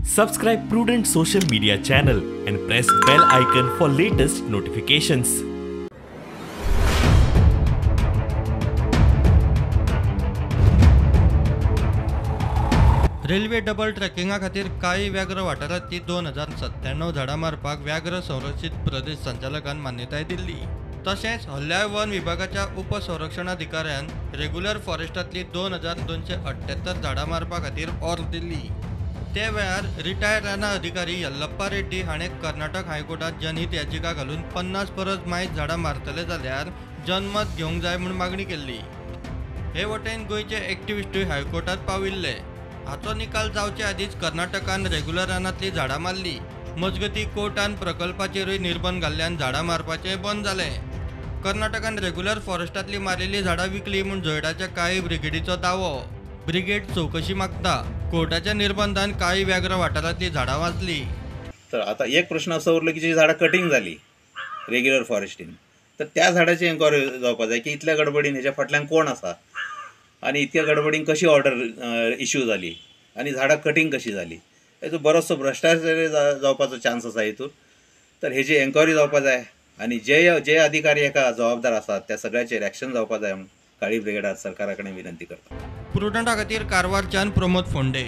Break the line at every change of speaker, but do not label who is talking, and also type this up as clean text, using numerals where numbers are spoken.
Subscribe Prudent Social Media channel and press bell icon for latest notifications.
Railway double ट्रॅकिंगा खातीर काळी व्याघ्र वाठारांतली 2097 झाडां मारपाक व्याघ्र संरक्षीत प्रदेश संचालकान मान्यताय दिल्ली. तशेंच हल्ल्याळ वन विभागाच्या उपसंरक्षणाधिकाऱ्यान रेग्युलर फॉरेस्टांतली 2278 झाडां मारपा खातीर ऑर्द दिल्ली. ते वेळार रिटायर्ड रानां अधिकारी यल्लप्पा रेड्डी हाणें कर्नाटक हायकोर्टात जनहीत याचिका घालून 50 परस मायज झाडां मारतले जाल्यार जनमत घेवंक जाय म्हूण मागणी केल्ली. हे वटेन गोंयचे एक्टिविस्टूय हायकोर्टात पाविल्ले. हाचो निकाल जावचे आदींच कर्नाटकान रेग्युलर रानांतली झाडां मारली. मजगतीं कोर्टान प्रकल्पाचेरूय निर्बंध घाल्ल्यान झाडां मारपाचें बंद जालें. कर्नाटकान रेग्युलर फॉरेस्टांतली मारिल्ली झाडां विकली म्हूण जोयडाच्या काळी ब्रिगेडीचो दावो. ब्रिगेड चवकशी मागता. कोर्टाच्या निर्बंधान काळी व्याघ्र वाठारांतली झाडां वाचली.
तर आता एक प्रश्न असो उरलो की जी झाडां कटिंग जाली रेग्युलर फॉरेस्टीन, तर त्या झाडाची एन्क्वायरी जावपा जाय की इतल्या गडबडीन हेच्या फाटल्यान कोण आसा आनी इतक्या गडबडीन कशी ऑर्डर इश्यू जाली आनी झाडां कटिंग कशी जाली. हेचो बरोचसो भ्रश्टाचार जावपाचो चान्स आसा हितून. तर हेजी एन्क्वायरी जावपा जाय आनी जे जे अधिकारी हेका जबाबदार आसात त्या सगळ्याचेर एक्शन जावपा जाय म्हूण काळी ब्रिगेडार सरकारा कडेन विनंती करता.
प्रुडंटा खातीर कारवारच्यान प्रमोद फोंडे.